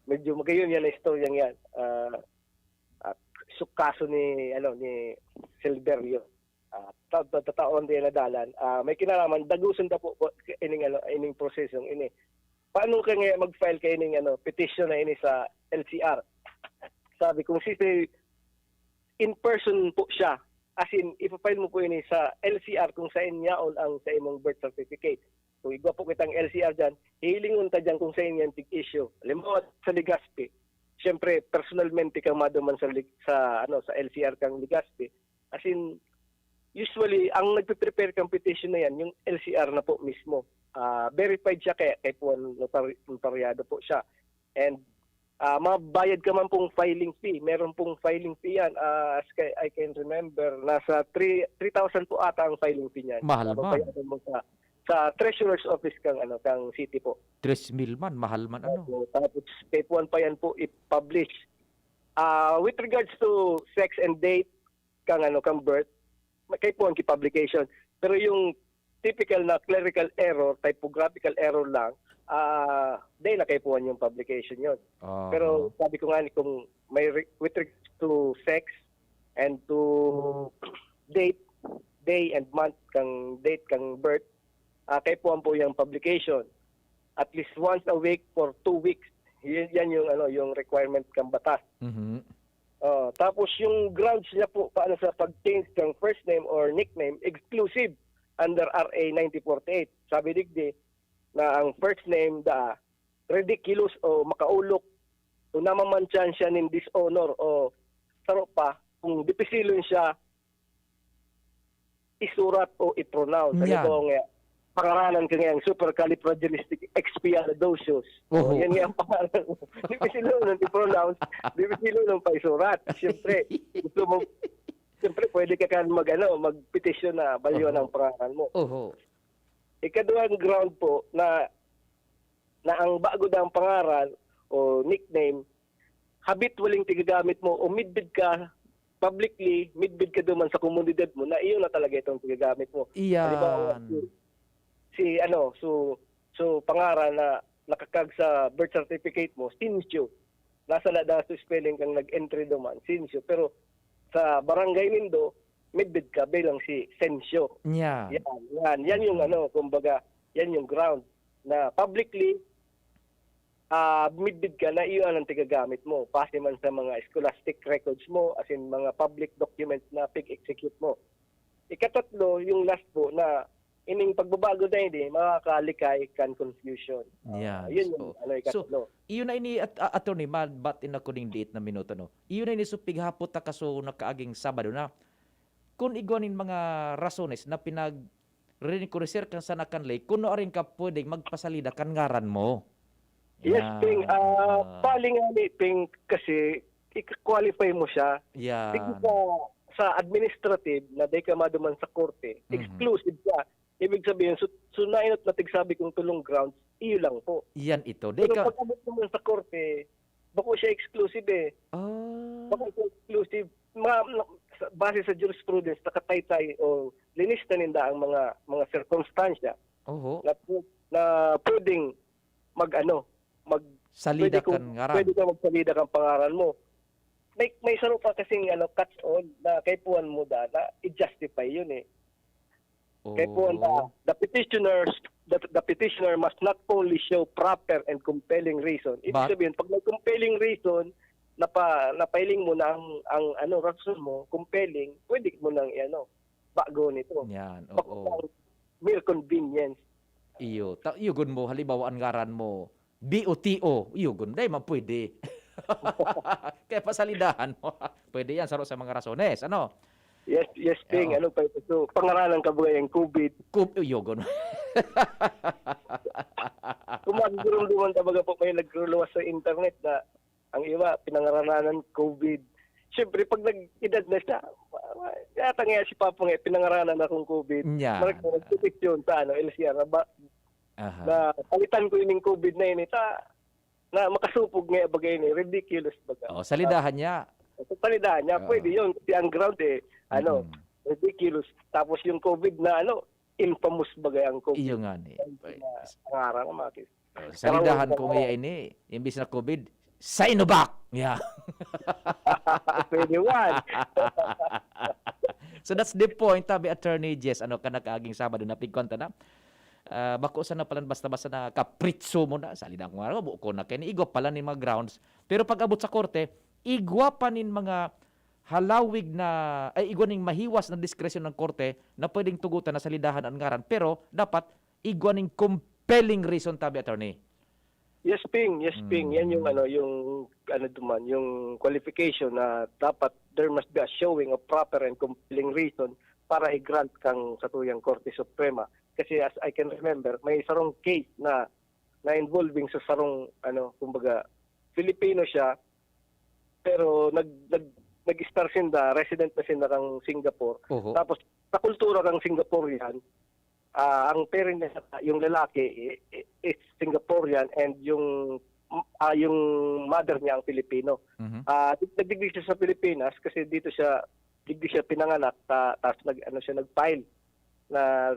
medyo magayon yan na istoryang yan. Ah, at su kaso ni ano ni Silverio. Ah, ta- ta- tataon din na dalan. Ah, may kinalaman daguson ta po, po ining ano ining prosesong ini. Paano ka nga mag-file ka ining ano petition na ini sa L C R? Sabi kung si si in person po siya, as in ipa-file mo po ini sa L C R kung saan yaon ang sa imong birth certificate. Kung igwa po kitang L C R diyan, hihilingon ta diyan kung saan yan tig-issue. Halimbawa sa Legazpi, syempre personalmente kang maduman sa Leg- sa ano sa L C R kang Legazpi. As in usually ang nagpe-prepare kang petition na yan yung L C R na po mismo. Ah, verified siya kay kay puan notar- notaryado po siya. And ah, mabayad ka man pong filing fee. Meron pong filing fee yan. Ah, as ka- I can remember, nasa three three thousand po ata ang filing fee niyan. Mahal Tapos man. bayaran mo sa sa treasurer's office kang ano kang city po. Tres mil man, mahal man ano. So, tapos kay puan pa yan po i-publish. Ah, with regards to sex and date kang ano kang birth, kay puan ki publication. Pero yung typical na clerical error, typographical error lang, ah, dai na kaipuhan yung publication yon. Aha. Pero sabi ko nga ni, kung may re- with regards to sex and to date, day and month kang date kang birth, ah, kaipuhan po yung publication. At least once a week for two weeks. Yan, yan yung ano, yung requirement kang batas. Mhm. Oh, tapos yung grounds niya po paano sa pag-change ng first name or nickname, exclusive under R A ninety forty-eight. Sabi digdi na ang first name da ridiculous o makaulok o namamantyan siya nin dishonor o saro pa kung dipisilon siya isurat o i-pronounce. Yan. Halimbawa nga, pangaranan ka ngayang supercalifragilisticexpialidocious. Oho. O, yan nga ang pangaran mo. Dipisilon i-pronounce, dipisilon pa isurat. Siyempre, gusto mo, siyempre pwede ka kan mag, ano, magpetisyon na balyuhan Oho. ang pangaran mo. Oho. Ikaduhang ground po na na ang bago dang pangaran o nickname, habitually tigagamit mo o midbid ka publicly, midbid ka duman sa komunidad mo na iyo na talaga itong tigagamit mo. Halimbawa, Iyan. si, si ano, so, so pangaran na nakakag sa birth certificate mo, Sincio. Nasa na daw sa spelling kang nag-entry duman, Sincio. Pero sa barangay nindo, midbid ka bilang si Sensio. Nya. Yan, yan, yan yung ano, kumbaga, yan yung ground na publicly ah midbid ka na iyo ang tigagamit mo, pasi man sa mga scholastic records mo, as in mga public documents na pig-execute mo. Ikatatlo, yung last po na ining pagbabago na ini makakalikay kan confusion. Ah, Yan. yun yung So, ano, so, ikatlo. Iyo na ini, at, a- attorney, mabatin ako ning liit na minuto, no? Iyo na ini, so pighapot ta kaso nakaaging Sabado na. Kun igwa nin mga rasones na pinag-reconocer kan sana kan ley, kuno arin ka pwedeng magpasalida kan ngaran mo. Yes, Yan. Ping. Ah, pali nga ni Ping kasi i-qualify mo siya. Yan. Sige sa, sa administrative na di ka maduman sa korte, Mhm. exclusive siya. Ibig sabihin, so, so nainot na tigsabi kong tulong grounds, iyo lang po. Yan ito. Di Pero ka... pag abot naman sa korte, bako siya exclusive eh. Ah. Bako siya exclusive. Ma, na- sa- base sa jurisprudence, nakataytay o linista ninda ang mga mga sirkunstansya Oho. na, na pwedeng mag ano, mag Salida pwede kung kan ngaran. pwede ka magsalida kang pangaran mo. May may saro pa kasing ano, catch-all na kaipuhan mo da na i-justify yun eh. Kaipuhan da, Oh. the petitioners the, the petitioner must not only show proper and compelling reason. Ibig But- sabihin, pag may compelling reason na pa napahiling mo na ang ang ano, rason mo compelling, pwede mo nang iano, bago nito. Yan. Bako Oo. lang mere convenience. Iyo. Ta, iyo gun mo, halimbawa, ang ngaran mo, B O T O. Iyo gun, dai man pwede. Kaya pasalidahan mo. Pwede yan, saro sa mga rasones. Ano? Yes, yes, Ping. Oo. Ano pa ito? So, pangaranan ka ba yung COVID? Kub, iyo gun. Kung magdurumduman ka baga po, may nagluluwas sa internet na ang iba, pinangarananan COVID. Siyempre, pag nag-edad na siya, yata nga si Papa nga, pinangaranan akong COVID. Yan. Marag nagpetisyon sa ano, L C R, na, ba, Aha. na palitan ko ining COVID na ini, ta, na makasupog nga bagay ni, ridiculous baga. Oh, salidahan niya. Sa salidahan niya, Oo. pwede yun. Kasi ang ground eh, ano, Mm. ridiculous. Tapos yung COVID na ano, infamous bagay ang COVID. Iyo nga ni. Ang mga pangarang mga kis. Oh, salidahan Karawang ko nga ini, imbis na COVID, Sinovac! Yeah. Pwede man. So that's the point, tabi Attorney Jess, ano, ka nakaaging Sabado na pigkwanta na. Ah, bako sana palan basta-basta na kapritso mo na, salidahan ko nga, buo ko na kayo, igwa pala nin mga grounds. Pero pag abot sa korte, igwa pa nin mga halawig na, ay, igwa ning mahiwas na diskresyon ng korte na pwedeng tugutan na salidahan ang ngaran. Pero dapat igwa ning compelling reason, tabi Attorney. Yes, Ping. Yes, Ping. Yan yung Mm. ano, yung ano duman, yung qualification na dapat there must be a showing of proper and compelling reason para i-grant kang satuyang Korte Suprema. Kasi as I can remember, may sarong case na na involving sa sarong ano, kumbaga Filipino siya pero nag nag nag-stay sinda, resident na sinda kang Singapore. Oho. Tapos sa kultura kang Singaporean, ah, ang parent niya, yung lalaki i- i- is Singaporean and yung ah, yung mother niya ang Filipino. Mhm. Ah, nagdigdi siya sa Pilipinas kasi dito siya digdi siya pinanganak ta, tapos nag ano siya nag-file na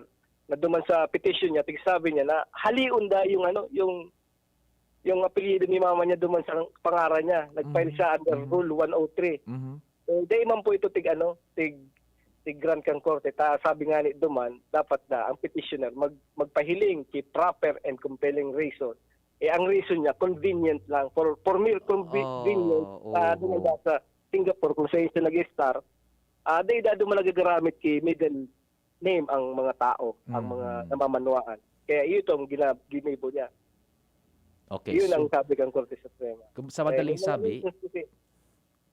na duman sa petition niya, tig-, sabi niya na halion da yung ano, yung, yung apelyido ni mama niya duman sa pangaran niya. Nag-file Mhm. siya under Mhm. Rule one oh three. Mhm. Eh, dai man po ito tig ano, tig, tig-grant kang korte. Ta, sabi nga ni duman, dapat na ang petitioner mag-, magpahiling ki proper and compelling reason. Eh, ang reason niya, convenient lang. For, for mere convenience, Oh, ah, oo. duman sa Singapore, kung saan siya nag-start, ah, dai da duman nagagaramit ki middle name ang mga tao, ang mga Mm. namamanwaan. Kaya ito ang gina-, ginibo niya. Okay, Yun so, ang sabi kang Korte Suprema. kung sa madaling Eh, sabi, may instance kasi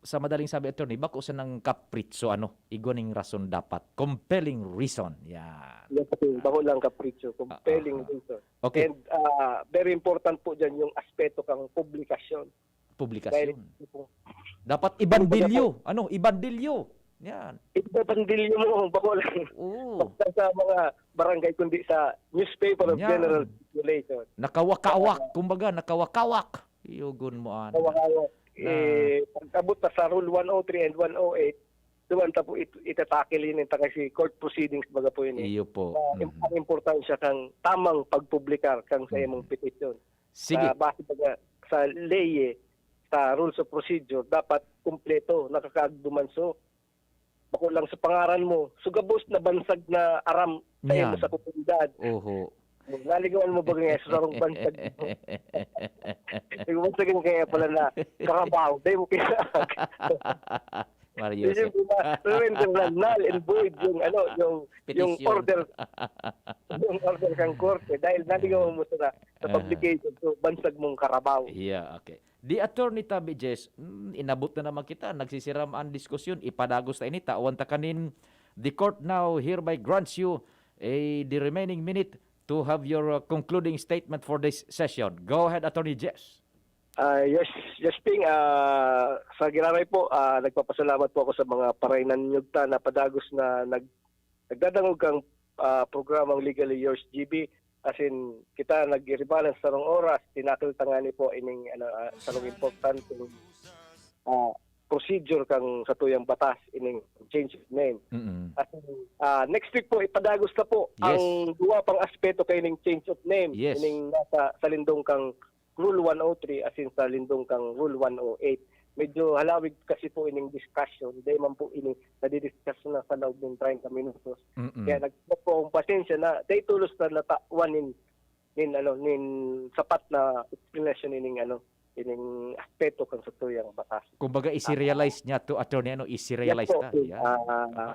sa madaling sabi, attorney, bako sanang kapritso, ano, igwa ning rason dapat. Compelling reason. Yan. Yan kasi, bako lang kapritso, compelling Ah, ah, ah. reason. Okay. And, ah, very important po dyan yung aspeto kang publikasyon. Publikasyon. Dahil Dapat ibandilyo. Ano, ibandilyo. Yan. Ibandilyo mo, bako lang. Oo. Basta sa mga barangay, kundi sa newspaper of Yan. general circulation. Nakawakawak, Ah. kumbaga, nakawakawak. Iyogon mo, ano. Nakawakawak. Na Eh, pag-abot pa sa Rule one oh three and one oh eight, duman ta po it-, itatakil yun, yung taka si court proceedings, baga po yun eh. Iyo po. Na im-, Mhm. ang importansya kang tamang pagpublikar kang sa Mhm. imong petisyon. Sige. Sa base baga sa leye, sa rules of procedure, dapat kumpleto, nakakaagduman. So, bako lang sa pangaran mo, so gabos na bansag na aram sa imo Yan. sa komunidad. Oho. Naligawan mo ba ngayon sa sarong bansag mo? Yung bansag mo kaya pala na karabaw, dai mo kaya. Mario Yun yung Joseph. buma-, surrender na null and void yung, ano, yung, yung Petition. order, yung order kang korte dahil naligawan mo sa, sa Ah. publication, so bansag mong karabaw. Yeah, okay. Di, Attorney Tabi Jess, mm, inabot na naman kita, nagsisiram ang diskusyon, ipadagos ta ini, tawan ta kanin, the court now hereby grants you a, the remaining minute to have your, uh, concluding statement for this session. Go ahead, Attorney Jess. Ah, yes, yes, Ping. Ah, sa giraray po, ah, nagpapasalamat po ako sa mga parainan nyo ta na padagos na nag-, nagdadangog kang, ah, programang Legally Yours, G B. As in, kita nag-iribalan sa sarong oras, tinakil ta ngani po ining, ano, ah, sarong importanteng, ah, procedure kang satuyang batas, ining change of name. Mm-mm. As in, ah, next week po, ipadagos na po Yes. ang duwa pang aspeto kaining change of name, Yes. ining nasa sa lindong kang Rule one oh three, as in sa lindong kang Rule one oh eight. Medyo halawig kasi po ining discussion, dai man po ini nadidiscuss na sa loob ng treinta minutos. Mm-mm. Kaya nagpo po akong pasensya na dai tolos na natawan nin, nin, ano, nin sapat na explanation ining, ano, ining aspeto kan satuyang batas. Kumbaga, Ah, isi-realize niya to, attorney, ano, isi-realize Yes po, na. Sir. Yan. Ah,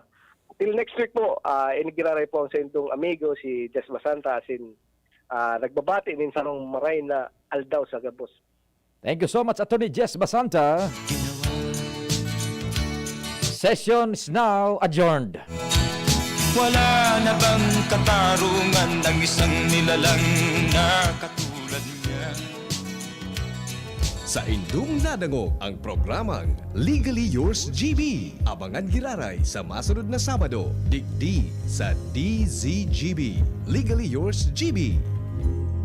till next week po, ah, inigiraray po ang sa indong amigo, si Jess Basanta, as in, ah, nagbabati nin sarong maray na aldaw sa gabos. Thank you so much, Attorney Jess Basanta. Session is now adjourned. Wala na bang katarungan ang isang nilalang na katulad niya? Sa indong nadangog ang programang Legally Yours, G B. Abangan giraray sa masunod na Sabado, digdi sa D Z G B. Legally Yours, G B.